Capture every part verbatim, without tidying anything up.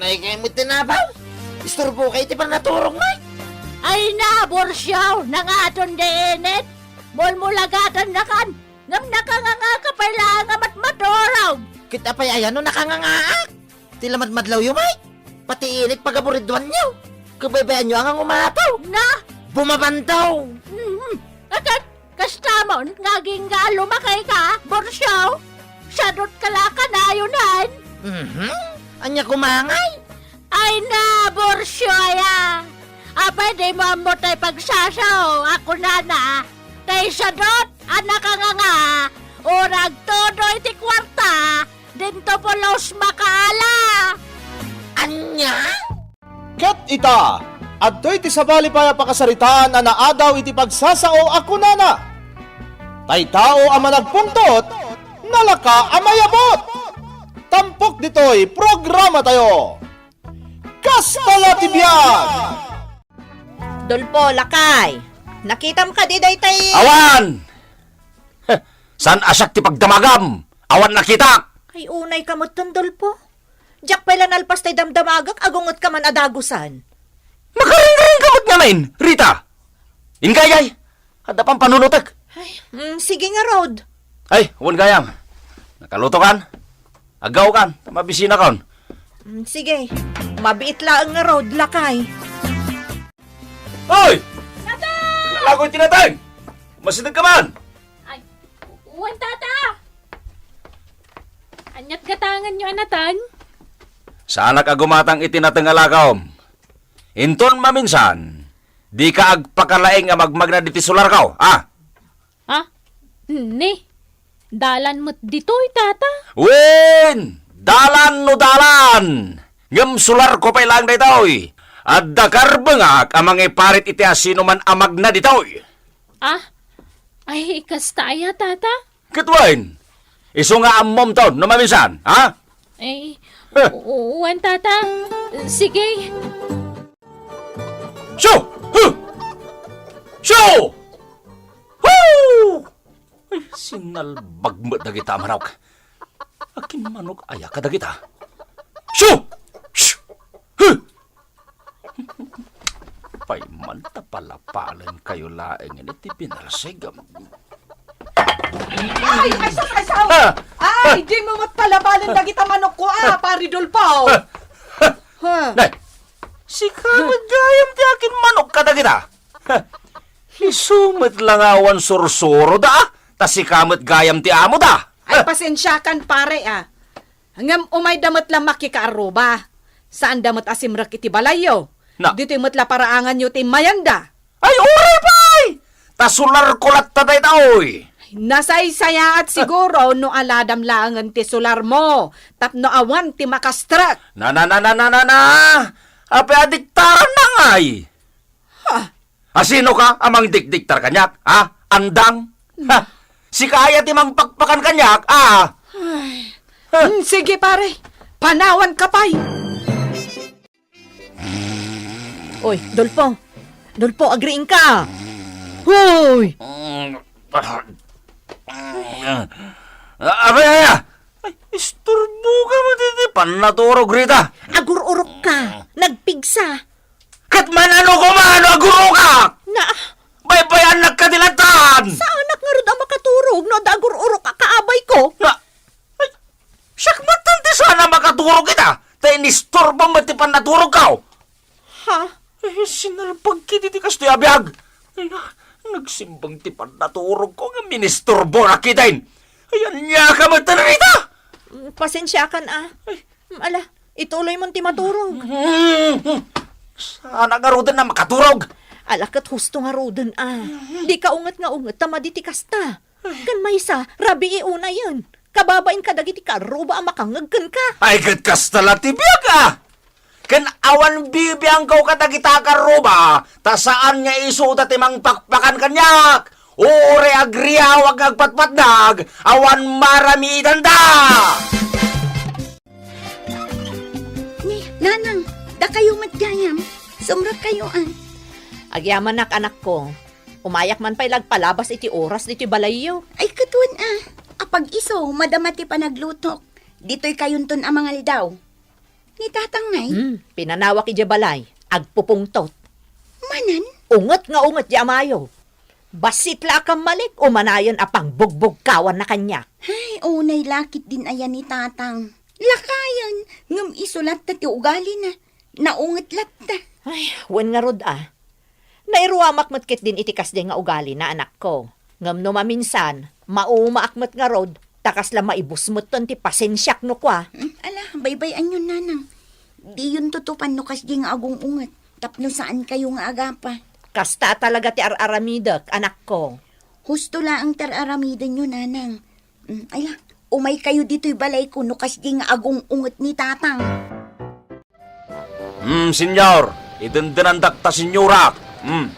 Ay, kayat met ti nabaw. Isturbo kay ti pannaturog, Mike. Ay na, Borsiaw, nangaton di init. Mulmulagatannakan. Ngem nakanganga ka pay laeng a matmaturog. Ket apay aya no nakangangaak? Ti lamadmadlawyo, Mike. Pati init pagaburidwanyo. Kabaybayanyo a nga umato. Na? Bumabandaw. Mhm. Akat, kastamon nga agingga a lumakay ka, Borsiaw? Sadot ka la kanayon. Mhm. Ania koma ngay? Ay na, Borsiaw aya. Apay dimo ammo tay pagsasao a kunana, tay sadot a nakanganga, o nagtudo iti kuarta, dinto pulos makaala. Ania? Ket ita, adtoy ti sabali pay a pakasaritaan a naadaw iti pagsasao a kunana, tay tao a managpungtot, nalaka a mayabut. Tampok ditoy programatayo. Kasta la ti biag! Dolpo, lakay. Nakitam kadi daytay? Awan! Heh, saan a siak ti pagdamagam? Awan nakitak! Ay, unay ka met ton, Dolpo. Diak pay la nalpas tay damdamagak, agunget ka man a dagusan. Makaringring ka met ngamin, Rita! Ingayay! Adda pay panunutek. Ay, mm, sige ngarud. Ay, wen gayam. Nakaluto kan? Aggaw kan, ta mabisina kan. Mm, sige. Mabiit laeng ngarud, lakay. Hoy! Tata! Lalagoy ti nateng! Masideg ka man! Ay, wen, Tata! Aniat gatanganyo a nateng? Saanak a gumatang iti nateng a lakaom. Inton maminsan, dika agpakalaing a magmagna diti solarko, a? Ah, ni, dalan met ditoy, Tata. Wen, dalan no dalan. Ngem solarko pay laeng daytoy. Adda karbengak a mangiparit iti asinoman a magna ditoy. Ah, ay, kasta aya, Tata? Ket wen, isu nga ammom ton no maminsan, ha? Eh, eh. U-, wen, Tata. Sige. Siu! Hu! Siu! Hu! Ay, sinalbag met dagita a manok. Akin manok aya kadagita? Siu! Siu! Hu! Pay man ta palapalenkayo laengen iti binalsig. Ay, ay, sus, ay, sao! Ah! Ay, dimo met palapalen dagita manokko, a, Pari Dolpo. Ah! Ha? Nay, sika met gayam ti akin manok kadagita. Ha? Isu met la nga awan sursuroda, a, ta sika met gayam ti amoda. Ay, pasensiakan, pare, a. Ngem umayda met la makikaarruba. Saanda met a simrek iti balayyo. Na. Ditoy met la paraanganyo ti immayanda. Ay, uray pay! Ta solarko latta daytoy. Nasaysayaat siguro no aladam laengen ti solarmo tapno awan ti makastrek. Na, na, na, na, na, na, na! Apay a diktaranna ngay? Ha? Asinoka a mangdikdiktar kaniak, ha? Andang? Ha? Sika aya ti mangpakpakan kaniak, a? Ay. Ha? Hmm, sige, pare. Panawanka pay. Oy, Dolpo. Dolpo, agriingka. Hoy! Apay aya? Ay, isturboka met iti pannaturog, Rita. Agur-urokka. Nagpigsa. Ket man-ano koma no agurokak? Na, baybayannak kadi lattan. Saanak ngarud a makaturog no adda agur-urok a kaabayko? Na, ay, siak met ti saan a makaturog ita, ta inisturbo met ti pannaturogko. Ha? Ay, sinalbag kadi ti kastoy a biag. Ay, nagsimbang ti pannaturogko nga inisturbo na kitin. Ay, ania ka met, Rita? Mm, pasensiakan, a. Ay. Mm, ala, ituloy mon ti maturog. Mm, saan a ngaruden a makaturog? Ala, ket husto ngaruden, a. Dika unget nga unget ta madi ti kasta. Ken maysa, rabii unayen. Kababain kadagiti kaarruba a makangngeg kenka. Ay, ket kasta la ti biag, a! Ken awan bibiangko kadagita a kaarruba, ta saan nga isuda ti mangpakpakan kaniak. Uray agriawak nga agpatpatnag, awan maramidanda! Ni, Nanang, dakayo met gayam. Sumrekkayo, a. Agyamanak, anakko. Umayak man pay la agpalabas iti oras ditoy balayyo. Ay, ket wen, a. Apag-isu, madama ti panaglutok. Ditoy kayonton a mangaldaw. Ni Tatang ngay? Hmm, pinanawak idiay balay, agpupungtot. Manen? Unget nga unget diay amayo. Bassit la a kammalik, umanayon a pangbugbugkawanna kaniak. Ay, unay la ketdin aya ni Tatang. Lakayen, ngem isu latta ti ugalina. Naunget latta. Ay, wen ngarud a. Nairuamak met ketdin iti kasdiay nga ugalina, anakko. Ngem no maminsan, maumaak met ngarud, ta kasla maibus metten ti pasensiak no kua. Hmm, ala, baybay-anyon, Nanang. Diyonto tutupan no kasdiay nga agung-unget, tapno saankayo nga agapa. Kasta talaga ti ar-aramidek, anakko. Husto laeng ti ar-aramidenyo, Nanang. Hmm, ala, umaykayo ditoy balayko no kasdiay nga agung-unget ni Tatang. Hmm, senyor, idendenandak ta senyorak. Hmm.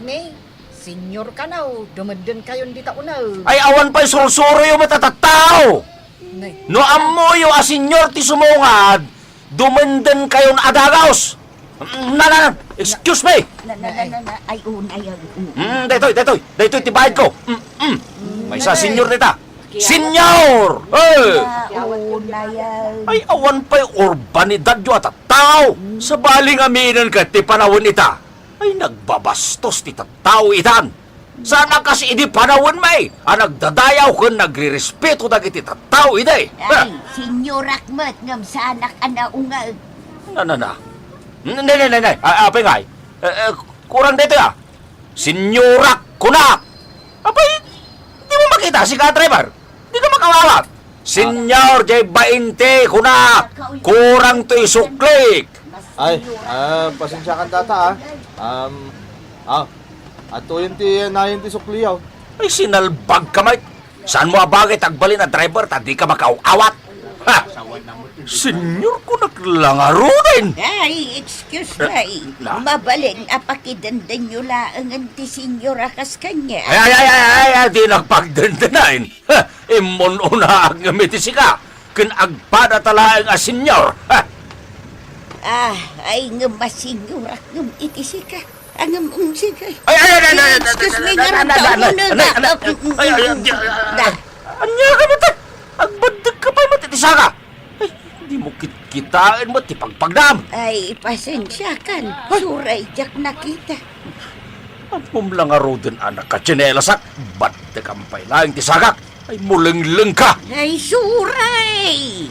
Ne, senyor kano, dumenden kayon dita uneg. Ay, awan pay sursuroyo met a tattao. Ne. No ammoyo a senyor ti sumungad, dumenden kayon a dagaus. Hmm, na, na, na, excuse me. Na, na, na, na, na, ay, unay, ay, unay. Hmm, daytoy, daytoy, daytoy ti bayadko. Hmm, hmm. Maysa a senyor dita. Senyor! Eh! Ay, awan pay urbanidadyo a tattao. Sabali nga aminen ket ti panawen ita. Ay, nagbabastos ti tattao itan. Saan a kas idi panawen may a nagdadayaw ken nagrerespeto dagiti tattao idi. Ay, senyorak met ngem saanak a naungeg. Na, na, na. Ne, ne, ne, ne. A-, apay ngay? Eh, eh, kurang daytoy, a. Senyorak, kunak! Apay, di mo makita, sika, driver? Di ka makawawat. Senyor, jay bainte, kunak! Kurang to isuklik! Ay, ah, pasensiakan, Tata, ah. Um, ah, atoyen ti, nayen ti sukliaw. Ay, sinalbag ka, Mike. Saanmo a bagay ti agbalin a driver ta di ka makaaw-awat? Ha! Senyor, kunak la ngaruden. Ay, excuse me. Eh, na. Mabalin a pakidendenyo laengen ti senyor a kas kaniak. Ay, ay, ay, ay, ay, ay, di nagpagdendenayen. Ha! Immun-unaak ngem iti sika. Ken agpadata laeng a senyor. Ha! Ah, ay, ngem a senyorak ngem iti sika. Ngem, mm, sige. Ay, ay, ay, ay, ay, ay, excuse me, ay, ay, ngarud, ay, ay, ay, uneg, ay, ay, ah, ay, ay, ay, mm, mm, ay, ay, mm, ay, ay, da. Ania ka met? Agbaddek ka pay met iti saka. Ay, di mo kitkitaen met ti pagpagdam. Ay, pasensiakan. Ay. Suray diak nakita. Ammom la ngaruden a nakatsinelas ak, baddekam pay laeng ti sakak. Ay, mulengleng ka. Ay, suray!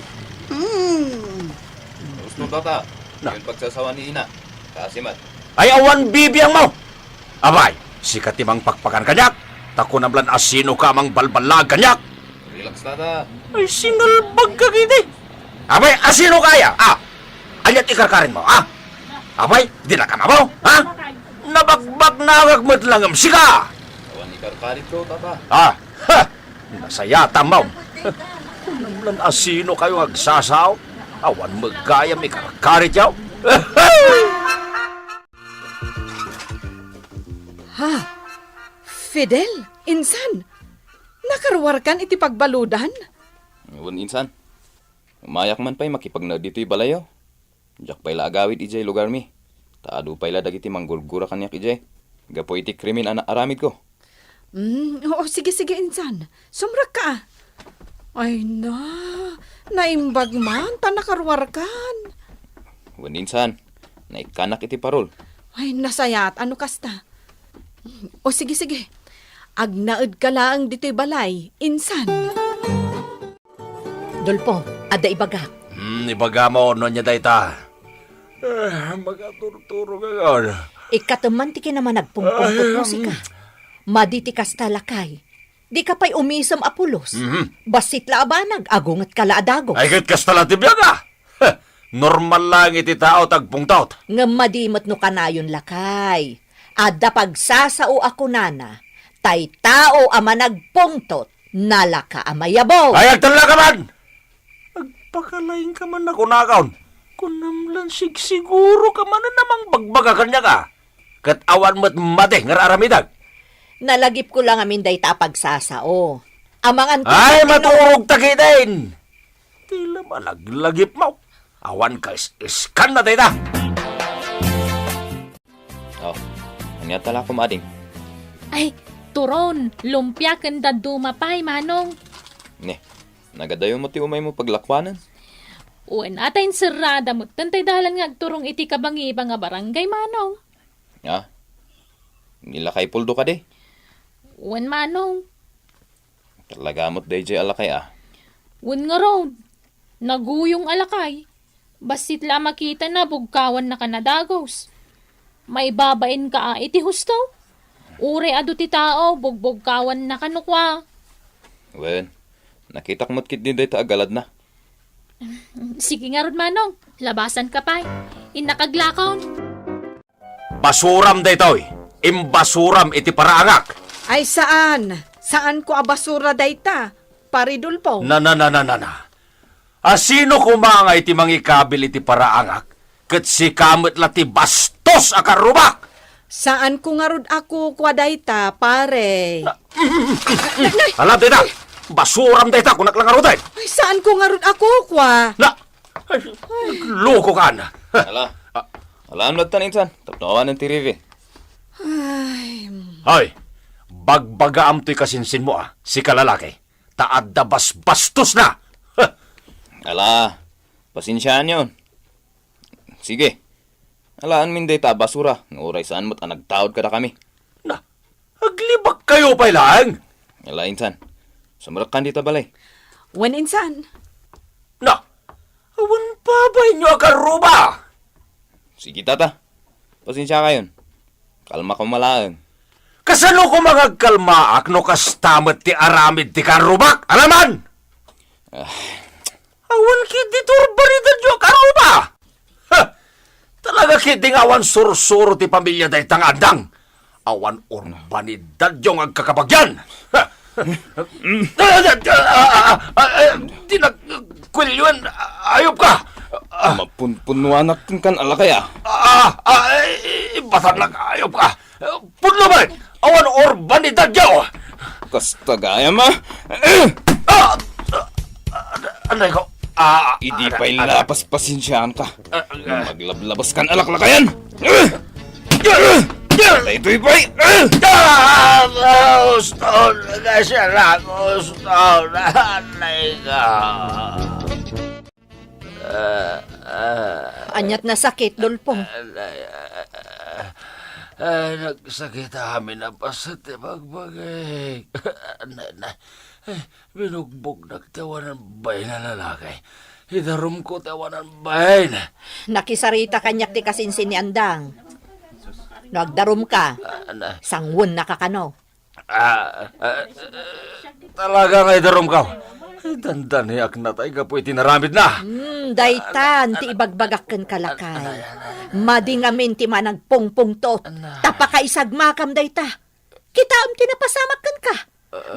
Hmm. Gusto, Tata. Na. Yung pagsasawa ni Ina. Kasi mat. Ay, awan bibiangmo! Abay, sika ti mangpakpakan kaniak, ta kunam lan a sino ka a mangbalballaag kaniak. Relax, Tata. Ay, sinalbag ka, kidi. Abay, a sino kaya? Ah, aniat ikarkarinmo, ah? Abay, di na ka mamo, ha? Nabakbaknangak met la ngem sika. Awan ikarkaritko, Tata. Ah, ha! Nasayatam, ma'am. Kunam lan a sino kayo nga agsasao? Awan met gayam ikarkarityo. Ha? Fidel, insan, nakaruarkan iti pagbaludan? Wen, insan. Umayak man pay makipagnaed ditoy balayo. Diak pay la agawid idiay lugarmi, ta adu pay la dagiti manggurgura kaniak idiay, gapu iti krimen a naaramidko. Mm, oo, sige, sige, insan. Sumrekka, a. Ay na, naimbag man, ta nakaruarkan. Wen, insan, naikkanak iti parol. Ay, nasayaat, ano kasta? O, sige, sige. Agnaedka laeng ditoy balay, insan. Dolpo, adda ibagak. Hmm, ibagam no ania dayta. Ah, makaturturog ako. Ikkatem man ti kinamanagpungpungpot mo, sika. Madi ti kasta, lakay. Dika pay umisem a pulos. Mhm. Bassit la a banag, agungetka la a dagos. Ay, ket kasta la ti biag, a. Heh, normal lang iti tao ti agpungtot. Ngem madi met no kanayon, lakay. Adda pagsasao a kunana, tay tao a managpungtot, nalaka a mayabo. Ay, agtella ka man! Agpakalaing ka man a kunakon. Kunam lan sigsiguro ka man a mangbagbaga kaniak, a. Ket awan met madi nga ar-aramidek. Nalagipko la ngamin dayta a pagsasao. Amangan ko. Ay, maturog ta ketdin! Ti la malaglagipmo. Awan ka is-iskan na dayta. Oh, ania ta la koma, ading? Ay, turon, lumpia ken dadduma pay, Manong. Ne, nagadayo met ti umaymo paglakuanen? Wen, ata inserrada met daytay dalan nga agturong iti kabangiba nga barangay, Manong. Ah? Ni lakay puldo kadi? Wen, Manong. Talaga met dayjay a lakay, ah. Wen ngarud, naguyong a lakay. Bassit la a makitana, bugkawanna ka na dagus. Maibabain ka a iti husto. Uray adu ti tao, bugbugkawanna ka no kua. Wen, nakitak met ketdi dayta a galadna. Sige ngarud, Manong, labasan ka pay. Innak aglakaw. Basuram daytoy. Imbasuram iti paraangak. Ay, saan. Saanko a basura dayta, Pari Dolpo. Na, na, na, na, na, na. A, sino koma nga iti mangikabil iti paraangak, ket sika met la ti bastos a karrubak? Saanko ngarud a kukua dayta, pare. Na, ala dayta! Basuram dayta, kunak la ngaruden! Ay, saanko ngarud a kukua. Na, ay, nagloko ka, Ana. Ala. Ah. Alaan met tan insan, tapno awanen ti riri. Ay. Hoy, bagbagaam toy kasinsinmo, ah, sika lalaki. Ta adda basbastosna. Ala, pasensiaanyon. Sige. Alaanmin dayta a basura nga uray saan met a nagtaud kadakami. Na, aglibakkayo pay laeng? Ala, insan. Sumrekkan dita balay. Wen, insan. Na, awan babainyo a karruba? Sige, tata. Pasensiakayon. Kalmaka koma laeng. Kasano koma nga agkalmaak no kasta met ti aramid ti karrubak? Alaman! Ah. Awan ketdi ti urbanidadyo a karruba! Ha! Talaga ketdi nga awan sursuro ti pamilya dayta nga andang. Awan urbanidadyo nga agkakabagian. Ha! Ah, ah, ah, ah, ah, di nagkuelioen, ayop ka. Ah. Mapunpunuanak kenkan a lakay, ah. Ah, ah, eh, batannak, ayop ka. Pudno met! Awan urbanidadyo! Kasta gayam, ah! Ah! Ah! Anay ko. Ah! Idi pay la, paspasensiaan ka. Ah, ah. Maglablabas kan alaklakayan! Daytoy pay! Ah! Gusto na siya, gusto na. Anay ka. Ah, ah. Ania't nasakit, Dolpo? Ah, ah, ah, nagsakit amin a paset ti bagbagik. Na, na, eh, binugbognak ti awanan bain a lalaki. Idarumko ti awanan bain. Nakisarita kaniak ti kasinsin ni Andang. No agdarumka, ah, na, sangwennaka kano. Ah, ah, talaga nga idarumko. Dandaniak natay gapu iti naramidna. Hmm, daytan ti ibagbagak kenka, lakay. Madi ngamin ti managpungpungtot. Ta pakaisagmakam dayta. Kitaem ti napasamak kenka.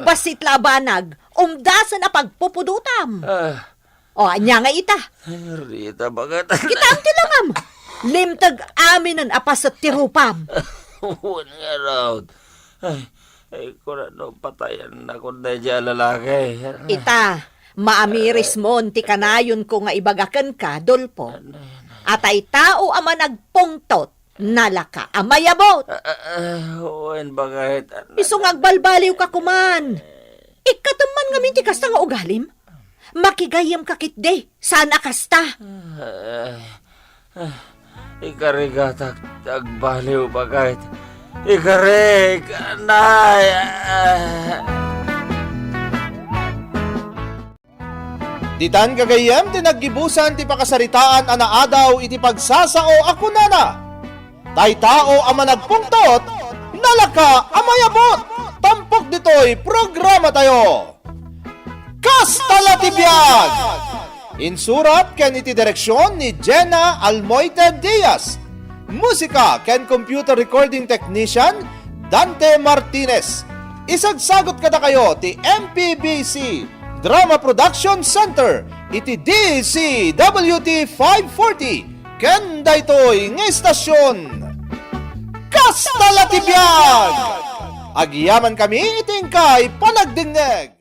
Bassit la a banag, umdasen a pagpupudotam. Ah. O, ania nga ita? Ay, Rita, bakit? Kitaem ti langam. Limteg aminen a paset ti rupam. Wen ngarud. Ay, ay, kunano patayennak daydiay a lalaki. Ita, maamirismon ti kanayonko nga ibaga kenka, Dolpo. Ano yan? A tay tao a managpungtot, nalaka a mayabut. Ah, ah, ah, wen, bakit? Isu nga agbalbaliwka koman. Ikkatem man ngamin ti kasta nga ugalim? Makigayyemka ketdi, saan a kasta. Ah, ah, ikarigatak ti agbaliw, bakit? Ikarik, nay, ah. Ditan gagayyem ti naggibusan ti pakasaritaan a naadaw iti pagsasao a kunana, "Tay tao a managpungtot, nalaka a mayabut." Tampok ditoy programatayo. Kasta la ti biag! Insurat ken iti direksion ni Jenna Almoite Diaz. Musika ken computer recording technician, Dante Martinez. Isagsagot kadakayo ti M P B C Drama Production Center iti D C W T five forty ken daytoy nga istasyon. Kasta la ti biag! Agyamankami iti inkay panagdengngeg.